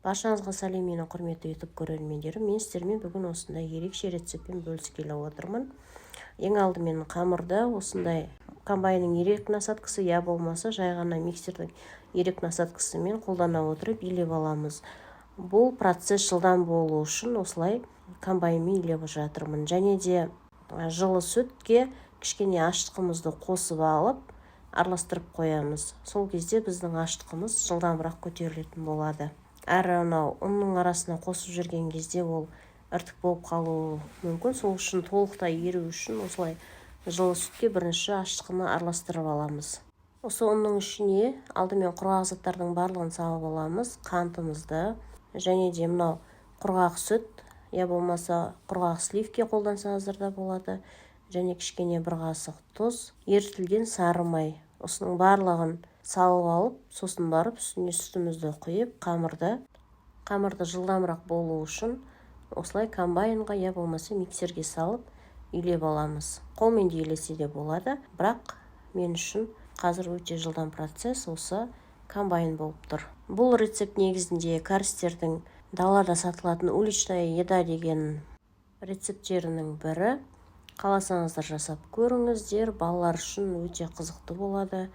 Баршаңызға сәлем, менің құрметті YouTube көрермендерім! Мен сіздермен бүгін осындай ерекше рецептпен бөліскелі отырмын. Ең алдымен қамырды осындай комбайнның ирек насадкасы, я болмаса жай ғана миксердің ирек насадкасымен қолдана отырып илеп аламыз. Бұл процесс жылдам болу үшін осылай комбайнмен илеп жатырмын. Және де жылы сүтке кішкене ашытқымызды қосып алып, араластырып қоямыз. Сол кезде біздің ашытқымыз жылдамырақ көтерілетін болады. Әрі анау ұнның арасына қосып жүрген кезде ол іртік болып қалуы мүмкін. Сол үшін толықтай еру үшін осылай жылы сүтке бірінші ашытқыны араластырып аламыз. Осы ұнның ішіне алдымен құрғақ заттардың барлығын салып аламыз: қантымызды және де мынау құрғақ сүт, я болмаса құрғақ сливки қолдансаңыздар да болады, және кішкене бір қасық тұз, ерітілген сары май. Осының барлығын салып алып, сосын барып үстіне сүтімізді құйып, қамырды жылдамырақ болу үшін осылай комбайнға, я болмаса миксерге салып илеп аламыз. Қолмен де илесе де болады, бірақ мен үшін қазір өте жылдам процесс осы комбайн болып тұр. Бұл рецепт негізінде кәрістердің далада сатылатын «Уличная еда» деген рецепттерінің бірі. Қаласаңыздар, жасап көріңіздер, балалар үшін өте қызықты болады.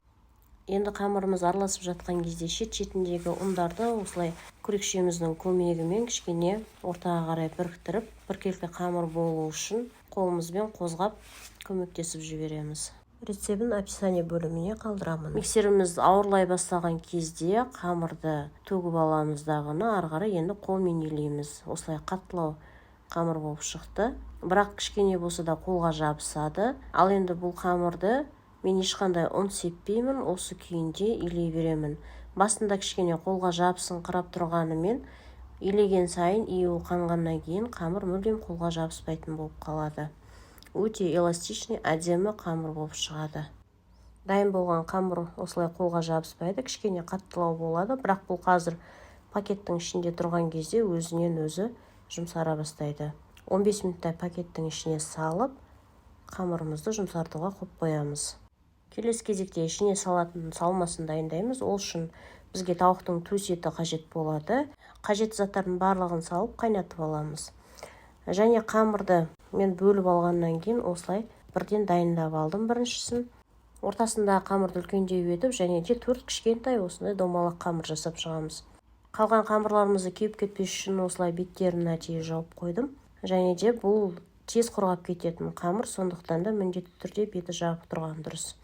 Енді қамырымыз араласып жатқан кезде шет-шетіндегі ұндарды осылай күрекшеміздің көмегімен кішкене ортаға қарай біріктіріп, біркелкі қамыр болу үшін қолымызбен қозғап, көмектесіп жібереміз. Рецебін описание бөліміне қалдырамын. Миксеріміз ауырлай бастаған кезде қамырды төгіп аламыз дағыны, ары қарай енді қолмен илейміз. Осылай қаттылау қамыр болып шықты, бірақ кішкене болса да қолға жабысады. Ал енді бұл қамырды мен ешқандай ұн сеппеймін, осы күйінде илей беремін. Басында кішкене қолға жабысыңқырап тұрғанымен, илеген сайын июі қанғаннан кейін қамыр мүлдем қолға жабыспайтын болып қалады. Өте эластичный, әдемі қамыр болып шығады. Дайын болған қамыр осылай қолға жабыспайды, кішкене қаттылау болады, бірақ бұл қазір пакеттің ішінде тұрған кезде өзінен өзі жұмсара бастайды. 15 минуттай пакеттің ішіне салып, қамырымызды жұмсартуға қойып қоямыз. Келесі кезекте ішіне салатын салмасын дайындаймыз. Ол үшін бізге тауықтың төс еті қажет болады. Қажетті заттардың барлығын салып, қайнатып аламыз. Және қамырды мен бөліп алғаннан кейін осылай бірден дайындап алдым. Біріншісін ортасындағы қамырды үлкендеу етіп және де төрт кішкентай осындай домалақ қамыр жасап шығамыз. Қалған қамырларымызды кеуіп кетпес үшін осылай беттерін әдейі жауып қойдым. Және де бұл тез құрғап кететін қамыр, сондықтан да міндетті түрде беті жабық тұрған дұрыс.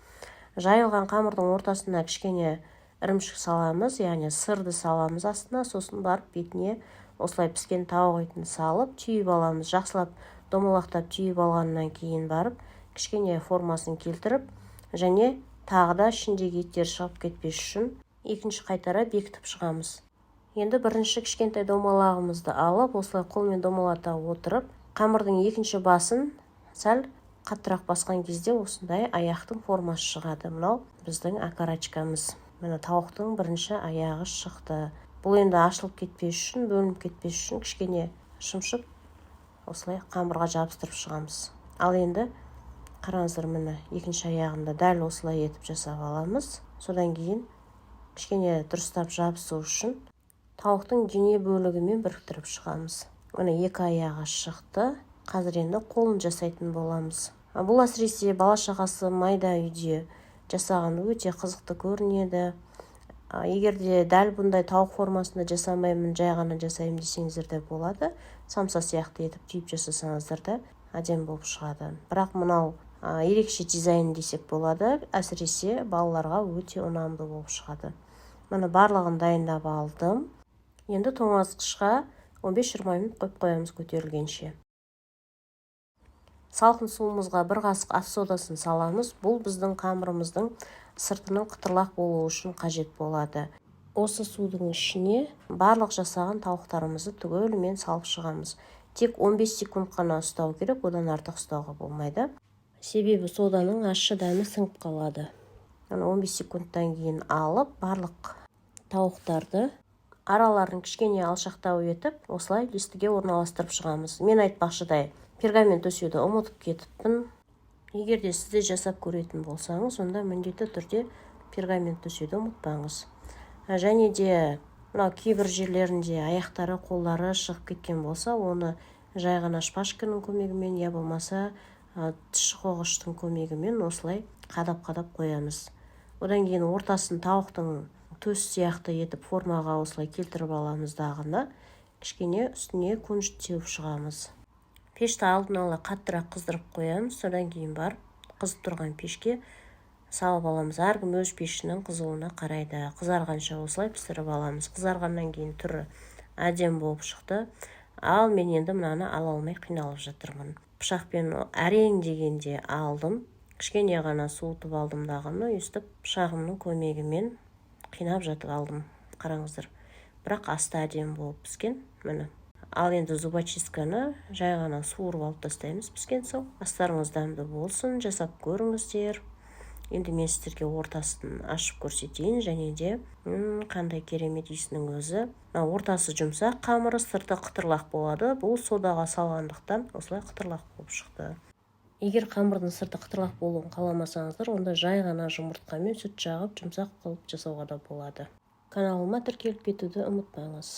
Жайылған қамырдың ортасына кішкене ірімшік саламыз, яғни сырды саламыз астына. Сосын барып бетіне осылай піскен тауық етін салып, түйіп аламыз. Жақсылап домалақтап түйіп алғаннан кейін барып кішкене формасын келтіріп және тағы да ішіндегі еттер шығып кетпес үшін екінші қайтара бекітіп шығамыз. Енді бірінші кішкентай домалағымызды алып, осылай қолмен домалата отырып, қамырдың екінші басын сәл қаттырақ басқан кезде осындай аяқтың формасы шығады. Мынау біздің окорочкамыз. Міне, тауықтың бірінші аяғы шықты. Бұл енді ашылып кетпес үшін, бөлініп кетпес үшін кішкене шымшып, осылай қамырға жабыстырып шығамыз. Ал енді қараңыздар, міне, екінші аяғында дәл осылай етіп жасап аламыз. Содан кейін кішкене дұрыстап жабысу үшін тауықтың дене бөлігімен біріктіріп шығамыз. Міне, екі аяғы шықты. Қазір енді қолын жасайтын боламыз. Бұл әсіресе бала шағасы майда үйде жасаған өте қызықты көрінеді. Егер де дәл бұндай тауық формасында жасамаймын, жай ғана жасаймын десеңіздер де болады. Самса сияқты етіп түйіп жасасаңыздар да әдемі болып шығады. Бірақ мынау ерекше дизайн десек болады, әсіресе балаларға өте ұнамды болып шығады. Міне, барлығын дайындап алдым. Енді тоңазытқышқа 15-20 минут қойып қоямыз көтерілгенше. Салқын суымызға бір қасық ас содасын саламыз. Бұл біздің қамырымыздың сыртының қытырлақ болуы үшін қажет болады. Осы судың ішіне барлық жасаған тауықтарымызды түгелімен салып шығамыз. Тек 15 секунд қана ұстау керек, одан артық ұстауға болмайды, себебі соданың ащы дәмі сіңіп қалады. 15 секундтан кейін алып, барлық тауықтарды араларын кішкене алшақтау етіп, осылай листіге орналастырып шығамыз. Мен айтпақшыдай, пергамент төсеуді ұмытып кетіппін. Егер де сіз де жасап көретін болсаңыз, онда міндетті түрде пергамент төсеуді ұмытпаңыз. Және де Мынау кейбір жерлерінде аяқтары, қолдары шығып кеткен болса, оны жай ғана шпажканың көмегімен, я болмаса тіс қоғыштың көмегімен осылай қадап-қадап қоямыз. Одан кейін ортасын тауықтың төс сияқты етіп формаға осылай келтіріп аламыз дағыны, кішкене үстіне күнжіт сеуіп шығамыз. Пешті алдын ала қаттырақ қыздырып қоямыз. Содан кейін барып қызып тұрған пешке салып аламыз. Әркім өз пешінің қызуына қарайды. Қызарғанша осылай пісіріп аламыз. Қызарғаннан кейін түрі әдемі болып шықты. Ал мен енді мынаны ала алмай қиналып жатырмын. Пышақпен әрең дегенде алдым. Кішкене ғана суытып алдым дағыны, өйстіп пышағымның көмегімен қинап жатып алдым. Қараңыздар, бірақ асты әдемі болып піскен, міне. Ал енді зубочистканы жай ғана суырып алып тастаймыз піскен соң. Астарыңыз дәмді болсын, жасап көріңіздер. Енді мен сіздерге ортасын ашып көрсетейін. Және де қандай керемет иісінің өзі! Мына ортасы жұмсақ қамыры, сырты қытырлақ болады. Бұл содаға салғандықтан осылай қытырлақ болып шықты. Егер қамырдың сырты қытырлақ болуын қаламасаңыздар, онда жай ғана жұмыртқа мен сүт жағып, жұмсақ қылып жасауға да болады. Каналыма тіркеліп кетуді ұмытпаңыз.